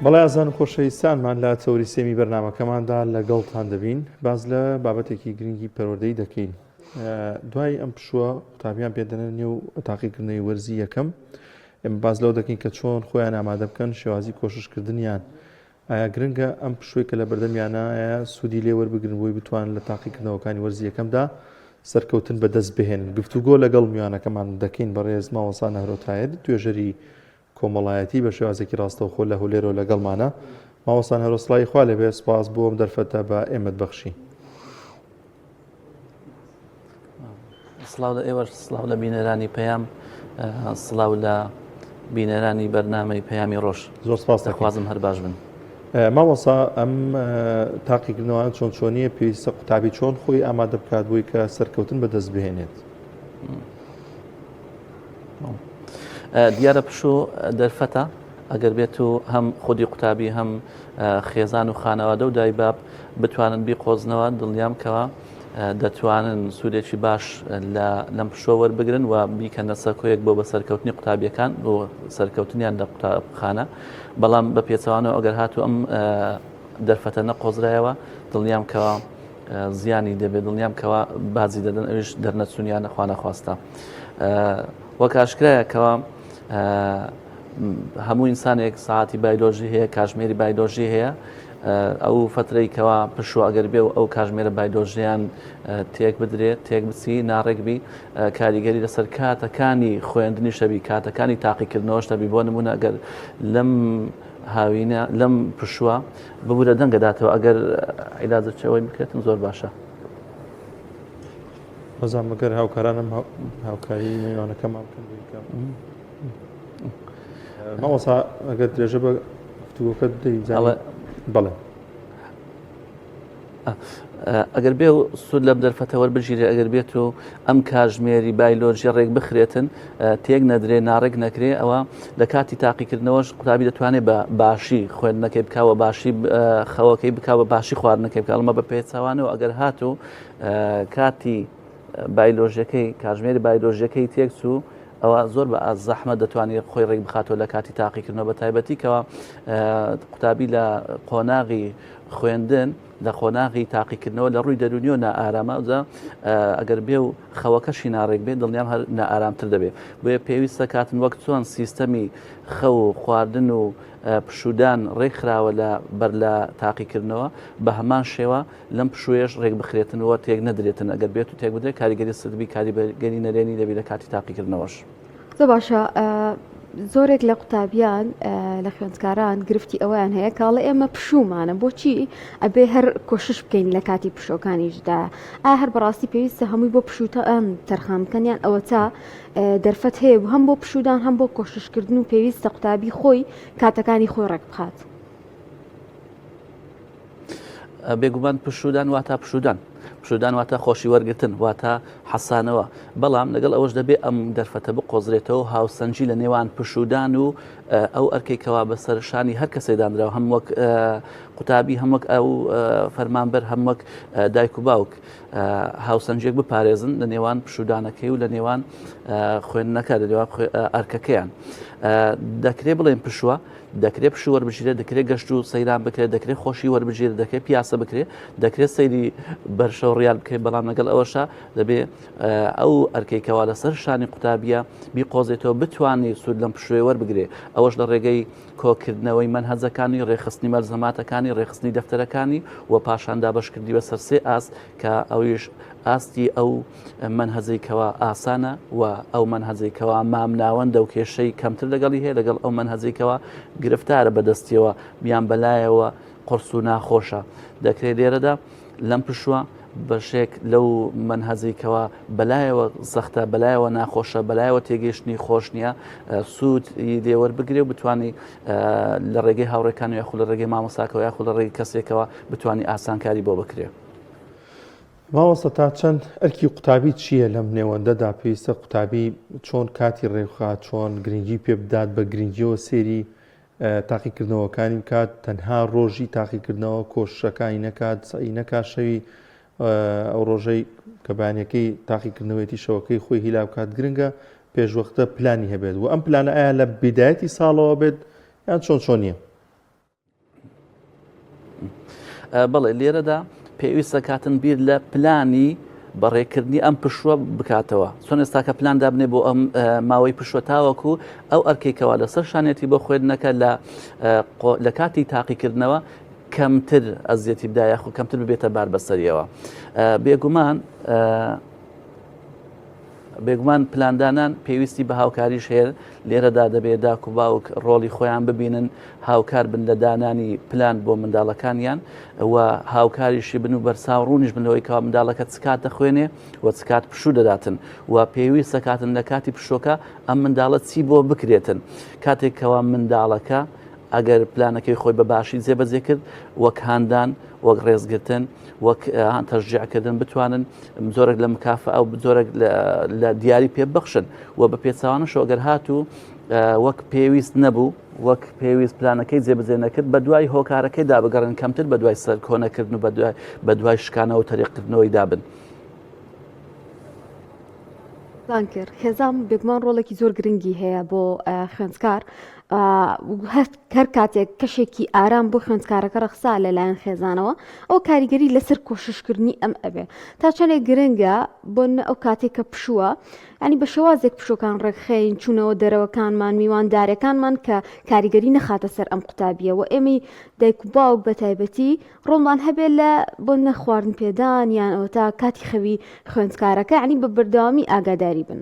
بەڵێ ئازان و خۆشەویستانمان لە تەوری سێمی بەرنامەکەماندا لەگەڵتان دەبین باس لە بابەتێکی گرنگی پەروەردەی دەکەین دوای ئەم پشووە قوتابیان پێدەنە نێو تاقیکردنەوەی وەرزی یەکەم ئێمە باس لەوە دەکەین کە چۆن خۆیان ئامادە بکەن شێوازی کۆششکردنیان ئایا گرنگە ئەم پشووی کە لە بەردەمیانە سوودی لێ وەربگرن بۆی بتوانن لە تاقیکردنەوەکانی وەرزی یەکەمدا سەرکەوتن بەدەست بهێنن گفتوگۆ لەگەڵ میوانەکەمان دەکەین بەڕێز مامۆستا نەهرۆ تاهیر توێژەری کۆمەڵایەتی بە شێوازێکی ڕاستەوخۆ لە هەولێرەوە لەگەڵمانە. مامۆستا نەهرۆ سڵاوی خوا لێبێ سپاس بۆ ئەم دەرفەتە بە ئێمەت بەخشی. سڵاو لە ئێوەش سڵاو لە بینەرانی پەیام سڵاو لە بینەرانی بەرنامەی پەیامی ڕۆژ زۆر سپاس دەخوازم هەر باش بن. مامۆسا ئەم تاقیکردنەوەیان چۆن چۆنیە پێویستە قوتابی چۆن خۆی ئامادە بکات بۆی کە سەرکەوتن بەدەست بهێنێت؟ دیارە پشوو دەرفەتە ئەگەر بێت و هەم خودی قوتابی هەم خێزان و خانەوادە و دایباب بتوانن بیقۆزنەوە دڵنیام کەەوە دەتوانن سوودێکی باش لەم پشوە وەربگرن و بیکەنە سەکۆیەک بۆ بە سەرکەوتنی قوتابیەکان بۆ سەرکەوتنیان لە قوتابخانە بەڵام بە پێچەوانەوە ئەگەر هاتوو ئەم دەرفەتە نەقۆزرایەوە دڵنیام کەەوە زیانی دەبێت دڵنیام کەوا بازی دەدەن ئەویش دەرنەچوونیانە خوانەخواستە وەک ئاشکرایە کەوا هەموو ئینسانێک ساعتی بایلۆژی هەیە کاژمێری بایلۆژی هەیە ئەو فترەی کەوا پشوو ئەگەر بێ و ئەو کاژمێرە بایلۆژیان تێک بدرێت تێک بچی ناڕێک بی کاریگەری لەسەر کاتەکانی خوێندنی شەبی کاتەکانی تاقیکردنەوەش دەبی بۆ نمونە ئەگەر لەم هاوینە لەم پشووە ببورە دەنگە داتەوە ئەگەر عیلاجە چەوەی بکرێتن زۆر باشە. بەزان بەگەر هاوکارانم هاوکاری میوانەکەمان بکەن بکەم مامۆسا ئەگەر درێژە بە گفتوگۆکە بدەی بەڵێ ئەگەر بێ و سوود لەم دەرفەتە وەربگیرێ ئەگەر بێت و ئەم کاژمێری بایلۆژی ڕێک بخرێتن تێک نەدرێ ناڕێک نەکرێ ئەوە لە کاتی تاقیکردنەوەش قوتابی دەتوانێت بە باشی خوێندنەکەی بکەوە باشی خەوەکەی بکە بە باشی خواردنەکەی بکە ئەڵمە بە پێچوانەوە ئەگەر هاتوو کاتی بایلۆژیەکەی کاژمێری بایلۆژیەکەی تێکچوو ئەوە زۆر بە زەحمەت دەتوانێت خۆی ڕێک بخاتەوە لە کاتی تاقیکردنەوە بە تایبەتی کەەوە قوتابی لە قۆناغی خوێندن لە قۆناغی تاقیکردنەوە لە ڕووی دەرونیەوە نائارامە جا ئەگەر بێ و خەوەکەشی ناڕێک بێت دڵنیام هەر نائارامتر دەبێت بۆیە پێویستە کاتن وەک چۆن سیستەمی خەو و خواردن و پشودان ڕێکخراوە لە بەر لە تاقیکردنەوە بە هەمان شێوە لەم پشوویەش ڕێک بخرێتنەوە تێک نەدرێتن ئەگەر بێت و تێک بدرێت کاریگەری سلبی کاریگەری نەرێنی دەبی لە کاتی تاقیکردنەوەش. زۆر باشە زۆرێک لە قوتابیان لە خوێندکاران گرفتی ئەویان هەیە کاڵە ئێمە پشومانە بۆچی ئەبێ هەر کۆشش بکەین لە کاتی پشۆکانیشدا ئا هەر بەڕاستی پێویستە هەمووی بۆ پشوتە ئەم تەرخان بکەن یان ئەوە تا دەرفەت هەیە هەم بۆ پشودان هەم بۆ کۆششکردن و پێویستە قوتابی خۆی کاتەکانی خۆی ڕێک بخات. بێگومان پشوودان واتا پشوودان پشوودان واتا خۆشی وەرگتن واتا حەسانەوە بەڵام لەگەڵ ئەوەش دەبێ ئەم دەرفەتە بقۆزرێتەوە هاوسەنگی لە نێوان پشوودان و ئەو ئەرکەی کەوا بەسەر شانی هەر کەسێک دانراوە هەم وەک قوتابی هەم وەک ئەو فەرمانبەر هەم وەک دایک و باوک هاوسەنگێک بپارێزن لە نێوان پشوودانەکەی و لە نێوان خوێندنەکە لە نێوان ئەرکەکەیان دەکرێ بڵێن پشووە دەکرێت پشوو وەربگیرێت، دەکرێت گەشت و سەیران بکرێت، دەکرێت خۆشی وەربگیرێت، دەکرێت پیاسە بکرێت، دەکرێت سەیری بەرشە و ڕیال بکرێت، بەڵام لەگەڵ ئەوەشا دەبێ ئەو ئەرکەی کەوا لەسەر شانی قوتابیە بیقۆزێتەوە بتوانێت سوود لەم پشووی وەربگرێ ئەوەش لە ڕێگەی کۆکردنەوەی مەنهەجەکانی ڕێکخستنی مەلزەماتەکانی ڕێکخستنی دەفتەرەکانی و پاشان دابەشکردنی بەسەر سێ ئاست کە ئەویش ئاستی ئەو مەنهەجەی کەوا ئاسانە و ئەو مەنهەجەی کەوا مامناوەندە و کێشەی کەمتر لەگەڵی هەیە لەگەڵ ئەو مەنهەجەی کەوا گرفتارە بەدەستیەوە یان بەلایەوە قرس و ناخۆشە دەکرێت لێرەدا لەم پشووە بەشێک لەو مەنهەجەی کەوا بەلایەوە زەختە بەلایەوە ناخۆشە بەلایەوە تێگەیشتنی خۆش نییە سوود لێوەربگرێ و بتانی لە ڕێگەی هاوڕێکان و یاخود لە ڕێگەی مامۆساکەوە یاخود لە ڕێگەی کەسێکەوە بتانی ئاسانکاری بۆ بکرێ. مامۆستا تا چەند ئەرکی قوتابی چییە لەم نێوەندەدا پێویستە قوتابی چۆن کاتی ڕێکخات چۆن گرنگی پێ بدات بە گرنگیەوە سێری تاقیکردنەوەکانی بکات تەنها ڕۆژی تاقیکردنەوە کۆششەکانی نەکات سەعی نەکات شەوی ئەو ڕۆژەی کە بەیانەکەی تاقیکردنەوەیەتی شەوەکەی خۆی هیلا بکات گرنگە پێشوەختە پلانی هەبێت و ئەم پلانە ئایا لە بیدایەتی ساڵەوە بێت یان چۆن چۆنیە؟ بەڵێ لێرەدا پێویستە کاتن بیر لە پلانی بەڕێکردنی ئەم پشووە بکاتەوە چۆن ئێستاکە پلان دابنێ بۆ ئەم ماوەی پشوە تاوەکو ئەو ئەرکێکەوە لەسەر شانێتی بۆ خوێندنەکە لە لە کاتی تاقیکردنەوە کەمتر ئەزیەتی بدا یاخود کەمتر ببێتە بار بەسەریەوە بێگومان بێگومان پلاندانان پێویستی بە هاوکاریش هەیە، لێرەدا دەبێ داک و باوک ڕۆڵی خۆیان ببینن، هاوکار بن لە دانانی پلان بۆ منداڵەکانیان و هاوکاریشی بن و بەرچاو ڕوونیش بن لەوەی کەوا منداڵەکە چ کات دەخوێنێ و چ کات پشوو دەداتن و پێویستە کاتن لە کاتی پشووەکە ئەم منداڵە چی بۆ بکرێتن کاتێک کەوا منداڵەکە ئەگەر پلانەکەی خۆی بە باشی جێبەجێ کرد وەک هاندان وەک ڕێزگرتن وەک تەشجیعکردن بتوانن زۆرێک لە مکافە ئەو زۆرێک لە دیاری پێ ببەخشن و بە پێچوانەشەوە گەر هاتوو وەک پێویست نەبوو وەک پێویست پلانەکەی جێبەجێ نەکرد بە دوای هۆکارەکەی دابگەڕن کەمتر بە دوای سەرکۆنەکردن و بە دوای شکانەوە تەریقکردنەوەی دابن. کرد خێزان بێگومان ڕۆڵێکی زۆر گرنگی هەیە بۆ خوێندکار هەر کاتێک کەشێکی ئارام بۆ خوێندکارەکە ڕەخسا لەلایەن خێزانەوە ئەو کاریگەری لەسەر کۆششکردنی ئەم ئەبێ تا چەندێک گرنگە بۆ ئەو کاتێک کە پشووە ینی بە شێوازێک پشوەکان ڕێکخەین چوونەوە دەرەوەکانمان میواندارەکانمان کە کاریگەری نەخاتە سەر ئەم قوتابیەوە ئێمەی دایک و باوک بە تایبەتی ڕۆڵمان هەبێت لە بۆ نە خواردن پێدان یان ئەوەتا کاتی خەوی خوێندکارەکە یانی بە بەردەوامی ئاگاداری بن.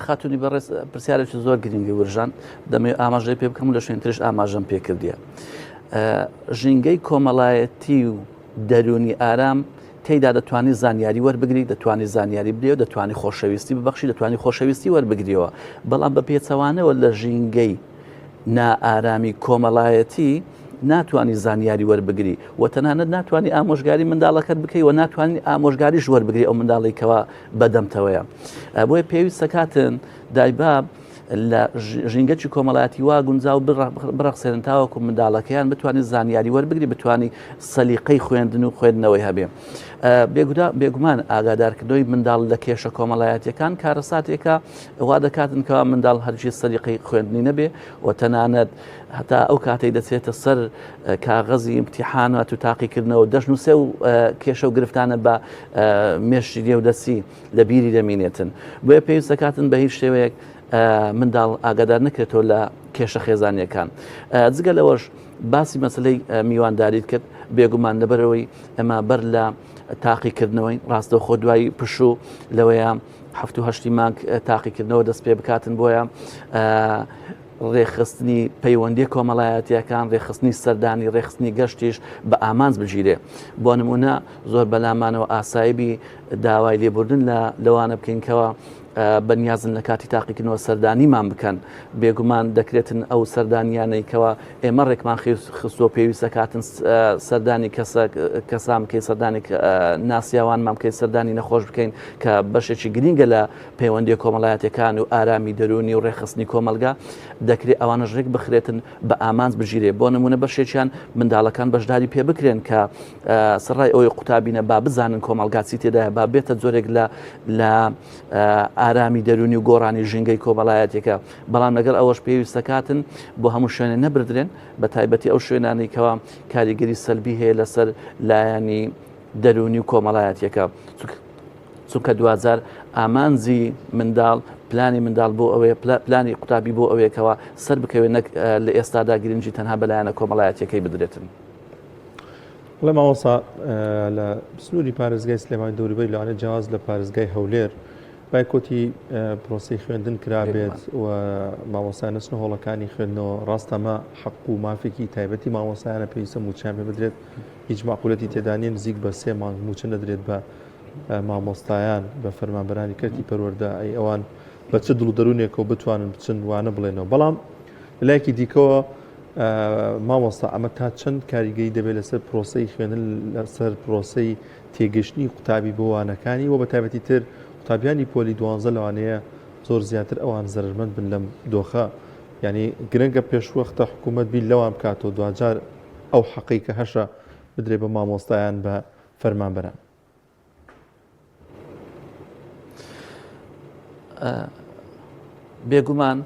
خاتونی بەڕێز پرسیارێکی زۆر گرنگی ورژان دەمەوێت ئاماژەی پێ بکەم و لە شوێنترش ئاماژەم پێ کردیە ژینگەی کۆمەڵایەتی و دەروونی ئارام تێیدا دەتوانی زانیاری وەربگری دەتوانی زانیاری بدەیەوە دەتوانی خۆشەویستی ببەخشی دەتوانی خۆشەویستی وەربگریەوە بەڵام بە پێچەوانەوە لە ژینگەی نائارامی کۆمەڵایەتی ناتوانی زانیاری وەربگری و تەنانەت ناتوانی ئامۆژگاری منداڵەکەت بکەی و ناتوانانی ئامۆژگاریش وەربگری ئەو منداڵی کەوا بەدەمتەوەیە بۆیە پێویستە کاتن دایباب لە ژینگەکی کۆمەڵایەتی وا گونجاو بڕەخسێنن تاوەکو منداڵەکەیان بتوانێت زانیاری وەربگری بتوانانی سەلیقەی خوێندن و خوێندنەوەی هەبێ بێگودا بێگومان ئاگادارکردنەوەی منداڵ لە کێشە کۆمەڵایەتیەکان کارەساتێکە وا دەکاتن کەوا منداڵ هەرگیز سەلیقەی خوێندنی نەبێ و تەنانەت هەتا ئەو کاتەی دەچێتە سەر کاغەزی امتحانات و تاقیکردنەوە دەشنووسێ و کێشە و گرفتانە بە مێشتی نێو دەستی لە بیری دەمینێتن بۆیە پێویست دەکاتن بە هیچ شێوەیەک منداڵ ئاگادار نەکرێتەوە لە کێشە خێزانیەکان جگە لەوەش باسی مەسلەی میوانداریت کرد بێگومان لەبەرەوەی ئەمە بەر لە تاقیکردنەوەی ڕاستەوخۆ دوای پشوو لەوەیە هەفت و هەشتی مانگ تاقیکردنەوە دەست پێ بکاتن بۆیە ڕێکخستنی پەیوەندیە کۆمەڵایەتیەکان، ڕێکخستنی سەردانی، ڕێکخستنی گەشتیش بە ئامانج بگیرێ. بۆ نموونە زۆر بەلامانەوە ئاسایی بی داوای لێبوردن لە لەوانە بکەین کەوا بەنیازن لە کاتی تاقیکردنەوە سەردانیمان بکەن. بێگومان دەکرێتن ئەو سەردانیانەی کەوا ئێمە ڕێکمان خستووە پێویستە کاتن سەردانی کەسە کەسان بکەین سەردانی ناسیاوانمان بکەین سەردانی نەخۆش بکەین کە بەشێکی گرینگە لە پەیوەندیە کۆمەڵایەتیەکان و ئارامی دەروونی و ڕێکخستنی کۆمەڵگا، دەکرێ ئەوانەش ڕێک بخرێتن بە ئامانج بگیرێ، بۆ نموونە بەشێکیان منداڵەکان بەشداری پێ بکرێن کە سەرڕای ئەوەی قوتابینە با بزانن کۆمەڵگا چی تێدایە با بێتە جۆرێک لە لە ئارامی دەروونی و گۆڕانی ژینگەی کۆمەڵایەتیەکە، بەڵام لەگەڵ ئەوەش پێویستە کاتن بۆ هەموو شوێنێ نەبردرێن بە تایبەتی ئەو شوێنانەی کەوا کاریگەری سەلبی هەیە لەسەر لایەنی دەروونی و کۆمەڵایەتیەکە. چونکە دواجار ئامانجی منداڵ پلانی منداڵ بۆ ئەوەیە پلانی قوتابی بۆ ئەوەیە کەوا سەر بکەوێت نەک لە ئێستادا گرنگی تەنها بەلایەنە کۆمەڵایەتیەکەی بدرێتن. بڵێ مامۆسا لە سنووری پارێزگای سلێمانی دەوروبەری لەوانەیە جیاواز لە پارێزگای هەولێر بایکۆتی پرۆسەی خوێندن کرابێت و مامۆستایان نەچنە هۆڵەکانی خوێندنەوە ڕاستە ئەمە حەق و مافێکی تایبەتی مامۆستایانە پێویستە مووچەیان پێ بدرێت هیچ مەعقولەتی تێدا نییە نزیک بە سێ مانگ مووچە نەدرێت بە مامۆستایان بە فەرمانبەرانی کەرتی پەروەردە ئەی ئەوان بە چ دڵ و دەروونێکەوە بتوانن بچن وانە بڵێنەوە بەڵام لەلایەکی دیکەوە مامۆستا ئەمە تا چەند کاریگەری دەبێت لەسەر پرۆسەی خوێندن لەسەر پرۆسەی تێگەشتنی قوتابی بۆ وانەکانی و بە تایبەتی تر قوتابیانی پۆلی دوانزە لەوانەیە زۆر زیاتر ئەوان زەرمەند بن لەم دۆخە یعنی گرنگە پێشوەختە حکوومەت بیر لەوان بکاتەوە دواجار ئەو حەقەی کە هەشە بدرێ بە مامۆستایان بە فەرمانبەران. بێگومان.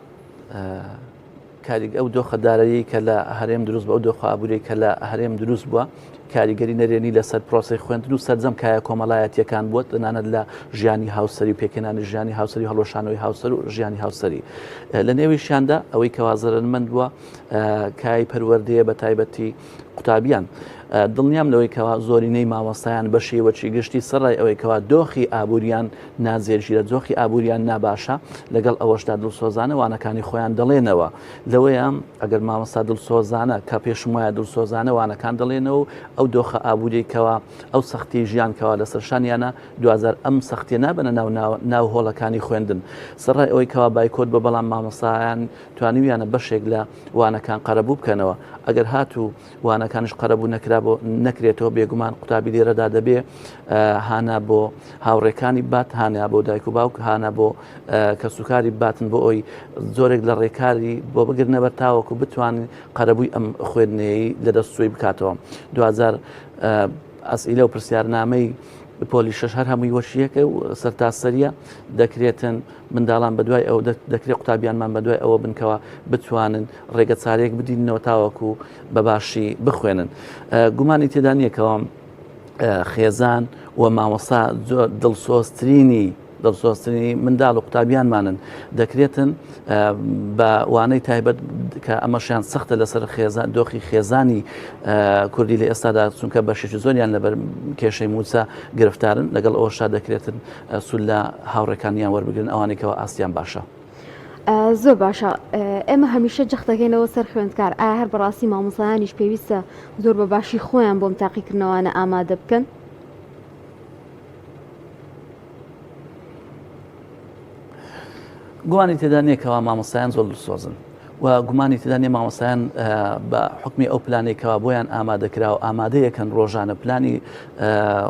کاریگ ئەو دۆخە دارایی کە لە هەرێم دروست بە ئەو دۆخە ئابووری کە لە هەرێم دروست بووە کاریگەری نەرێنی لەسەر پرۆسی خوێندن و سەرجەم کایە کۆمەڵایەتیەکان بووە تەنانەت لە ژیانی هاوسەری و پێکهێنانی ژیانی هاوسەری هەڵوەشانەوەی هاوسەر و ژیانی هاوسەری لە نێویشیاندا ئەوەی کەوا زەرەرمەند بووە کای پەروەردەیە بە تایبەتی قوتابیان. دڵنیام لەوەی کەوا زۆرینەی مامۆستایان بە شێوەکی گشتی سەرڕای ئەوەی کەوا دۆخی ئابووریان نازێژیرە دۆخی ئابووریان ناباشە لەگەڵ ئەوەشدا دڵسۆزانە وانەکانی خۆیان دەڵێنەوە لەوەیە ئەگەر مامۆستا دڵسۆزانە کە پێشم وایە دڵسۆزانە وانەکان دەڵێنەوە و ئەو دۆخە ئابووری کەوا ئەو سەختی ژیان کەوا لەسەر شانیانە دواجار ئەم سەختیە نابەنە ناو ناو هۆڵەکانی خوێندن سەرڕای ئەوەی کەوا بایکۆت بە بەڵام مامۆستایان توانیویانە بەشێک لە وانەکان قەرەبوو بکەنەوە، ئەگەر هاتوو وانەکانیش قەرەبوو نەکرا بۆ نەکرێتەوە بێگومان قوتابی لێرەدا دەبێ هانا بۆ هاوڕێکانی بات هانا بۆ دایک و باوک هانا بۆ کەسوکاری باتن بۆ ئەوی زۆرێک لە ڕێکاری بۆ بگرنەبەر تاوەکو بتوانین قەرەبووی ئەم خوێندنەیە لە دەستوی بکاتەوە دوجار ئەسئیلە و پرسیارنامەی پۆلی شەش هەر هەمووی وەشیەکە و سەرتاسەریە دەکرێتن منداڵان بەدوای ئەو دەکرێت قوتابیانمان بەدوای ئەوە بنکەوە بتوانن ڕێگە چارەیەک بدینەوە تاوەکو بە باشی بخوێنن گومانی تێدا نییەکەوە خێزان و مامۆستا دڵسۆزترینی دڵسۆزترینی منداڵ و قوتابیانمانن دەکرێتن بە وانەی تایبەت کە ئەمەشیان سەختە لەسەر خێزان دۆخی خێزانی کوردی لە ئێستادا چونکە بەشێکی زۆریان لەبەر کێشەی موچە گرفتارن لەگەڵ ئەوەشا دەکرێتن سوود لە هاوڕێکانیان وەربگرن ئەوانەی کەوا ئاستیان باشە. زۆر باشە ئێمە هەمیشە جەخت دەکەینەوە سەر خوێندکار ئایا هەر بەڕاستی مامۆستایانیش پێویستە زۆر بە باشی خۆیان بۆم تاقیکردنەوانە ئامادە بکەن؟ گومانی تێدا نییە کەوا مامۆستایان زۆر دڵسۆزن و گومانی تێدا نییە مامۆستایان بە حکمی ئەو پلانەی کەوا بۆیان ئامادەکرا و ئامادەیەکەن ڕۆژانە پلانی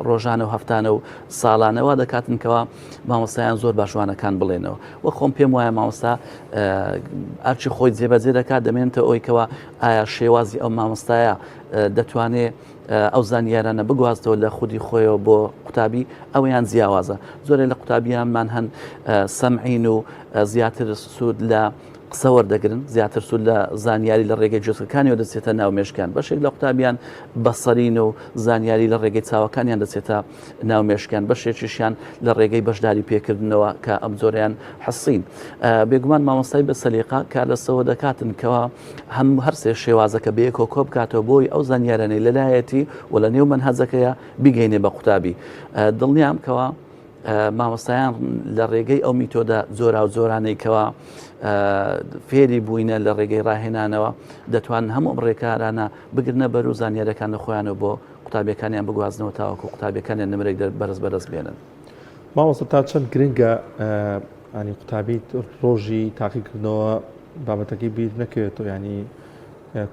ڕۆژانە و هەفتانە و ساڵانەوە دەکاتن کەوا مامۆستایان زۆر باشوانەکان بڵێنەوە وە خۆم پێم وایە مامۆستا ئەرچی خۆی جێبەجێ دەکات دەمێنێتە ئەوی کەوا ئایا شێوازی ئەو مامۆستایە دەتوانێ ئەو زانیارانە بگوازتەوە لە خودی خۆیەوە بۆ قوتابی ئەویان جیاوازە زۆرێک لە قوتابیانمان هەن سەمعین و زیاتر سوود لە قسە وەردەگرن زیاتر سوود لە زانیاری لە ڕێگەی جۆسەکانیەوە دەچێتە ناو مێشکیان بەشێک لە قوتابیان بەسەرین و زانیاری لە ڕێگەی چاوەکانیان دەچێتە ناو مێشکیان بەشێکیشیان لە ڕێگەی بەشداری پێکردنەوە کە ئەم جۆریان حسین بێگومان مامۆستای بە سەلیقە کار لەسەوە دەکاتن کەوا هەم هەرسێ شێوازەکە بەیەکەوە کۆ بکاتەوە بۆی ئەو زانیارانەی لەلایەتی و لە نێو مەنهەجەکەیە بیگەینێ بە قوتابی دڵنیام کەوا مامۆستایان لە ڕێگەی ئەو میتۆدە جۆرا و جۆرانەی کەوا فێری بووینە لە ڕێگەی ڕاهێنانەوە دەتوان هەموو ئەم ڕێکارانە بگرنە بەر و زانیارەکان لە خۆیانەوە بۆ قوتابیەکانیان بگوازنەوە تاوەکو قوتابیەکانیان نمرێک بەرز بەرز بێنن. مامۆستا تا چەند گرنگە ینی قوتابی ڕۆژی تاقیکردنەوە بابەتەکەی بیر نەکەوێتەوە ینی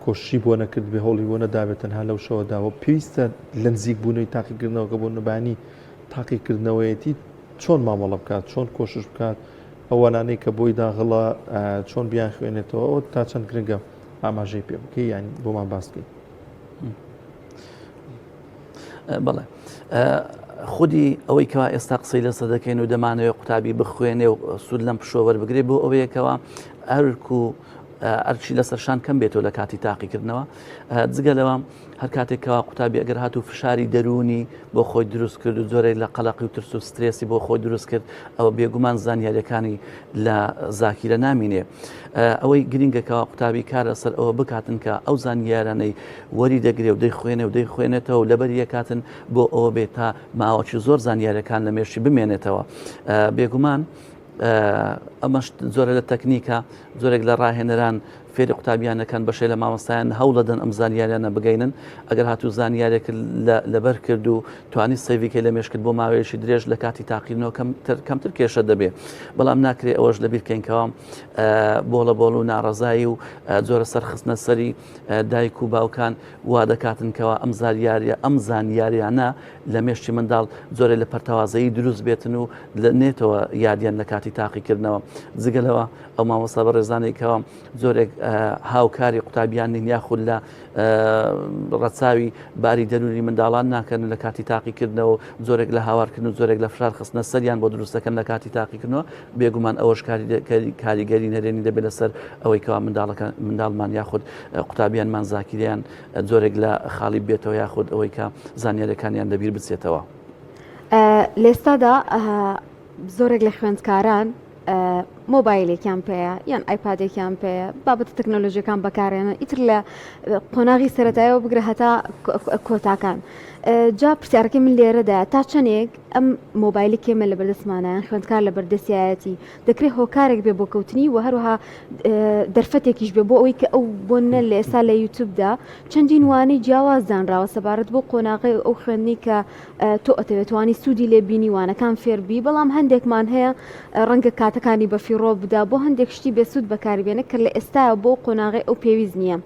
کۆششی بۆ نەکرد بێ هەوڵی بۆ نەدابێت تەنها لەو شەوەداوە پێویستە لە نزیک بوونەوەی تاقیکردنەوەکە بۆ نەبانی تاقیکردنەوەیەتی چۆن مامەڵە بکات چۆن کۆشش بکات ئەوانانەی کە بۆی داغڵە چۆن بیان خوێنێتەوە ئەوە تا چەند گرنگە ئاماژەی پێ بکەی یان بۆمان باس بکەیت بەڵێ خودی ئەوەی کەوا ئێستا قسەی لەسەر دەکەین و دەمانەوێت قوتابی بخوێنێ و سوود لەم پشوە وەربگرێ بۆ ئەوەیەکەوە ئەرک و ئەرچی لەسەر شان کەم بێتەوە لە کاتی تاقیکردنەوە جگە لەوە هەر کاتێکەوە قوتابی ئەگەر هاتوو فشاری دەروونی بۆ خۆی دروست کرد و جۆرێک لە قەلەقی و ترس و سترێسی بۆ خۆی دروست کرد ئەوە بێگومان زانیاریەکانی لە زاکیرە نامینێ ئەوەی گرنگەکەەوە قوتابی کار لەسەر ئەوە بکاتن کە ئەو زانیارانەی وەری دەگرێ و دەیخوێنێ و دەیخوێنێتەوە و لەبەر یەکاتن بۆ ئەوە بێت تا ماوەکی زۆر زانیارەکان لە مێشکی بمێنێتەوە بێگومان ئەمەش زۆرە لە تەکنیکە زۆرێک لە ڕاهێنەران فێری قوتابیانەکەن بەشێ لە مامۆستایان هەوڵەدەن ئەم زانیاریانە بگەینن ئەگەر هاتوو زانیارێک لەبەر کرد و توانی save ی کەی لە مێشکت بۆ ماوەیەکی درێژ لە کاتی تاقیکردنەوە کەمتر کێشە دەبێ بەڵام ناکرێ ئەوەش لەبیرکەینکەوە بۆڵە بۆڵ و ناڕەزایی و جۆرە سەرخستنە سەری دایک و باوکان وا دەکاتن کەوا ئەم زاریاریە ئەم زانیاریانە لە مێشکی منداڵ جۆرێ لە پەرتەوازەیی دروست بێتن و لە نێتەوە یادیان لە کاتی تاقیکردنەوە جگە لەوە ئەو مامۆستا بەڕێزانەی کەوا جۆرێک هاوکاری قوتابیان نین یاخود لە ڕەچاوی باری دەروونی منداڵان ناکەن لە کاتی تاقیکردنەوە جۆرێک لە هاوارکردن و جۆرێک لە فشار خستنە سەریان بۆ دروست دەکەن لە کاتی تاقیکردنەوە بێگومان ئەوەش کاریگەری نەرێنی دەبێت لەسەر ئەوەی کەوا منداڵەکە منداڵمان یاخود قوتابیانمان زاکیریان جۆرێک لە خاڵی بێتەوە یاخود ئەوەی کە زانیاریەکانیان لەبیر بچێتەوە. لێستادا زۆرێک لە خوێندکاران مۆبایلێکیان پێیە یان ئایپادێکیان پێیە بابەتە تەکنۆلۆژیەکان بەکارێنن ئیتر لە قۆناغی سەتایەوە بگرە هەتا کۆتاکان جا پرسیارەکەی من لێرەدا تا چەندێک ئەم مۆبایلی کێمە لە بەردەستمانیان خوێندکار لە بەردەستایەتی دەکرێت هۆکارێک بێ بۆ کەوتنی و هەروەها دەرفەتێکیش بێ بۆ ئەوەی کە ئەو بۆ نە لە ئێستا لە یوتوبدا چەندین وانەی جیاواز دانراوە سەبارەت بۆ قۆناغی ئەو خوێندنی کە تۆ ئەتەوێت توانی سوودی لێ بینی وانەکان فێربی بەڵام هەندێکمان هەیە ڕەنگە کاتەکانی بەفیڕۆ بدا بۆ هەندێک شتی بێسوود بەکاری بێنە کە لە ئێستا بۆ قۆناغی ئەو پێویست نییە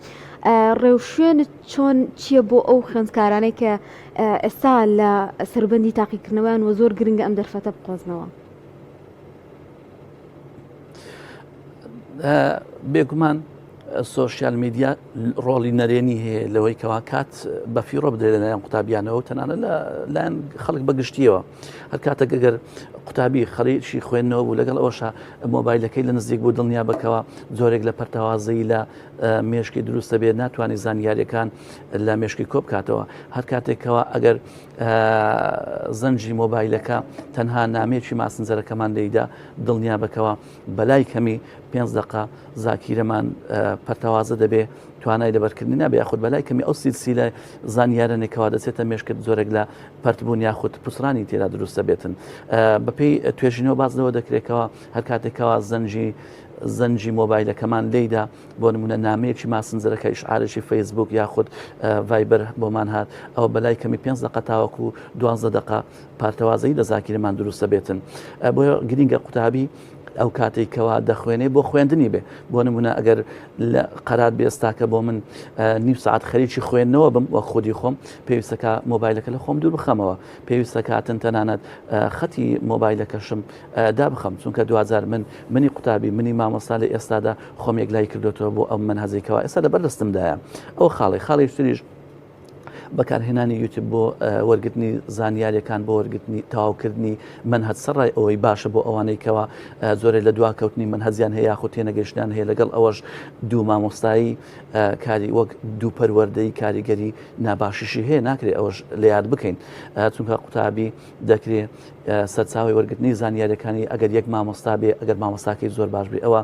ڕێوشوێنت چۆن چییە بۆ ئەو خوێندکارانەی کە ئێستا لە سەروبەندی تاقیکردنەوەیان وە زۆر گرنگە ئەم دەرفەتە بقۆزنەوە؟ بێگومان سۆشیال میدیا ڕۆڵی نەرێنی هەیە لەوەی کەوا کات بە فیڕۆ بدرێت لەلایەن قوتابیانەوە تەنانە لە لایەن خەڵک بەگشتیەوە هەر کاتێک ئەگەر قوتابی خەڵیشی خوێندنەوە بوو لەگەڵ ئەوشە مۆبایلەکەی لە نزیک بوو دڵنیا بکەوە زۆرێک لە پەرتەوازەی لە مێشکی دروستە بێت ناتوانێت زانیاریەکان لە مێشکی کۆبکاتەوە هەر کاتێکەوە ئەگەر زەنگی مۆبایلەکە تەنها نامەیەکی ماسنجەرەکەمان لێیدا دڵنیا بکەوە بەلای کەمی پێنج دەقە زاکیرەمان پەرتەوازە دەبێ توانای لەبەرکردنی نابێ یاخود بەلای کەمی ئەو سیلسیلە زانیارەنێکەوە دەچێتە مێشکت زۆرێک لە پەرتبوون یاخود پچڕانی تێدا دروستە بێتن بەپێی توێژینەوە باز لەوە دەکرێتەوە هەر کاتێکەوە زەنجی زەنجی مۆبایلەکەمان لێیدا بۆ نمونە نامەیەکی ماسنجەرەکە ئیشعارێکی فەیسبوک یاخود ڤایبەر بۆمان هات ئەوە بەلای کەمی پێنج دقە تاوەکو دوانزە دقە پارتەوازەی لە زاکیرەمان دروستە بێتن بۆیە گرنگە قوتابی ئەو کاتێک کەوا دەخوێنێ بۆ خوێندنی بێ بۆ نمونە ئەگەر لە قەرار بێستاکە بۆ من نیو سعات خەریکی خوێندنەوە بم وەک خودی خۆم پێویستەکە مۆبایلەکە لە خۆم دوور بخەمەوە پێویستە کاتن تەنانەت خەتی مۆبایلەکەشم دابخەم چونکە دوجار من منی قوتابی منی مامۆستا لە ئێستادا خۆم یەکلای کردوێتەوە بۆ ئەم منهەجەی کەوا ئێستا لەبەر دەستمدایە ئەو خاڵی خاڵی تریش بەکارهێنانی یوتیوب بۆ وەرگرتنی زانیاریەکان بۆ وەرگرتنی تەواوکردنی منهەج سەرڕای ئەوەی باشە بۆ ئەوانەی کەوا زۆرێک لە دواکەوتنی منهەجیان هەیە یاخود تێنەگەیشتیان هەیە لەگەڵ ئەوەش دوو مامۆستایی کاری وەک دوو پەروەردەی کاریگەری ناباشیشی هەیە ناکرێت ئەوەش لە یاد بکەین چونکە قوتابی دەکرێ سەرچاوی وەرگرتنی زانیاریەکانی ئەگەر یەک مامۆستا بێ ئەگەر مامۆستاکەی زۆر باش بێ ئەوە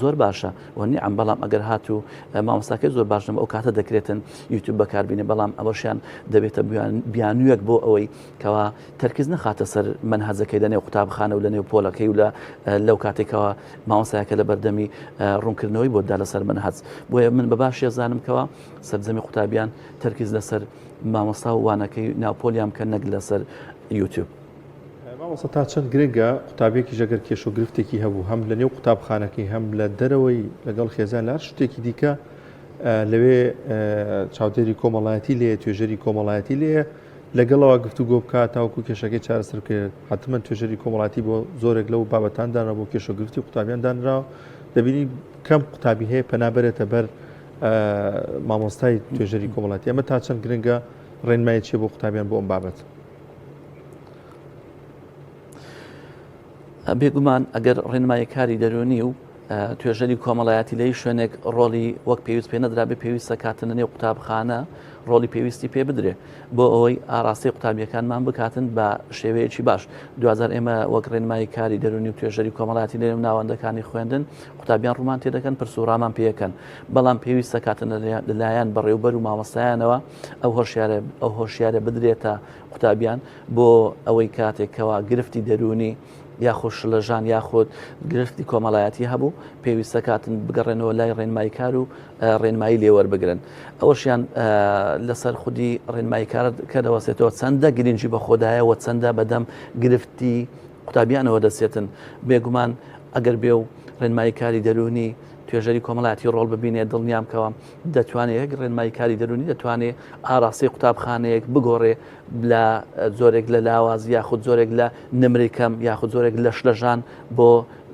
زۆر باشە و نیعم بەڵام ئەگەر هاتوو مامۆستاکەی زۆر باش نەبوو ئەو کاتە دەکرێتن یوتیوب بەکاربینێ بەڵام ئەوەشیان دەبێتە بیانوویەک بۆ ئەوەی کەوا تەرکیز نەخاتە سەر مەنهەجەکەی لە نێو قوتابخانە و لە نێو پۆلەکەی و لە لەو کاتێکەوە مامۆستایەکە لە بەردەمی ڕوونکردنەوەی بۆ دا لەسەر مەنهەج بۆیە من بە باشی ئەزانم کەوا سەرجەمی قوتابیان تەرکیز لەسەر مامۆستا و وانەکەی ناو پۆلیان بکەن نەک لەسەر یوتیوب. مامۆستا تا چەند گرنگە قوتابیەکیش ئەگەر کێشە و گرفتێکی هەبوو هەم لە نێو قوتابخانەکەی هەم لە دەرەوەی لەگەڵ خێزان لە هەر شتێکی دیکە لەوێ چاودێری کۆمەڵایەتی لێ توێژەری کۆمەڵایەتی لێ لەگەڵەوە گفتوگۆ بکات تاوەکو کێشەکەی چارەسەر بکرێت حتمما توێژەری کۆمەڵاتی بۆ زۆرێک لەو بابەتان دانرا بۆ کێشە گرفتی قوتابیان دانراوە دەبینی کەم قوتابی هەیە پەنابەرێتە بەر مامۆستای توێژەری کۆمەڵاتی ئەمە تا چەند گرنگە ڕێنمایی چیە بۆ قوتابیان بۆ ئەم بابەت؟ بێگومان ئەگەر ڕێنماییکاری دەروونی و توێژەری کۆمەڵایەتی لە هیچ شوێنێک ڕۆڵی وەک پێویست پێ نەدرابێ پێویستە کاتن لە نێو قوتابخانە ڕۆڵی پێویستی پێ بدرێ بۆ ئەوەی ئاراستەی قوتابیەکانمان بکاتن بە شێوەیەکی باش دوجار ئێمە وەک ڕێنمایی کاری دەرونی و توێژەری کۆمەڵاتی لەنێو ناوەندەکانی خوێندن قوتابیان ڕوومان تێدەکەن پرس و ڕامان پێەکەن بەڵام پێویستە کاتن لەلایەن بەڕێوبەر و مامۆستایانەوە ئەو هۆشیارە ئەو هۆشیارە بدرێتە قوتابیان بۆ ئەوەی کاتێک کەوا گرفتی دەروونی یاخود شلەژان یاخود گرفتی کۆمەڵایەتی هەبوو پێویستە کاتن بگەڕێنەوە لای ڕێنماییکار و ڕێنمایی لێوەربگرن ئەوەشیان لەسەر خودی ڕێنماییکار کە دەوەسێتەوە چەندە گرنگی بە خۆدایە و چەندە بەدەم گرفتی قوتابیانەوە دەچێتن بێگومان ئەگەر بێ و ڕێنماییکاری دەروونی توێژەری کۆمەڵایەتی ڕۆڵ ببینێت دڵنیام کەوە دەتوانێت یەک ڕێنمایی کاری دەروونی دەتوانێت ئاراستەی قوتابخانەیەک بگۆڕێ لە جۆرێک لە لاوازی یاخود جۆرێک لە نمرەی کەم یاخود جۆرێک لە شلەژان بۆ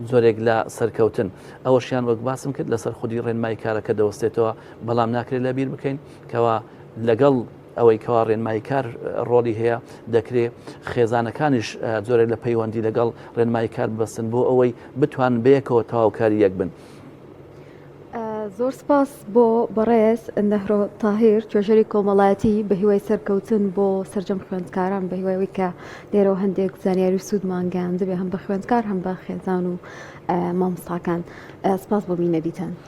جۆرێک لە سەرکەوتن. ئەوەشیان وەک باسم کرد لەسەر خودی ڕێنمایی کارەکە دەوەستێتەوە، بەڵام ناکرێت لەبیر بکەین کەوا لەگەڵ ئەوەی کەوا ڕێنمایی کار ڕۆڵی هەیە دەکرێ خێزانەکانیش جۆرێک لە پەیوەندی لەگەڵ ڕێنمایی کار ببەستن بۆ ئەوەی بتوان بەیەکەوە تەواوکاری یەک بن. زۆر سپاس بۆ بەڕێز نەهرۆ تاهیر توێژەری کۆمەڵایەتی بە هیوای سەرکەوتن بۆ سەرجەم خوێندکاران بە هیوای ئەوەی کە لێرەوە هەندێک زانیاری و سوودمان گەیاندبێ هەم بە خوێندکار هەم بە خێزان و مامۆستاکان سپاس بۆ بینەریتان.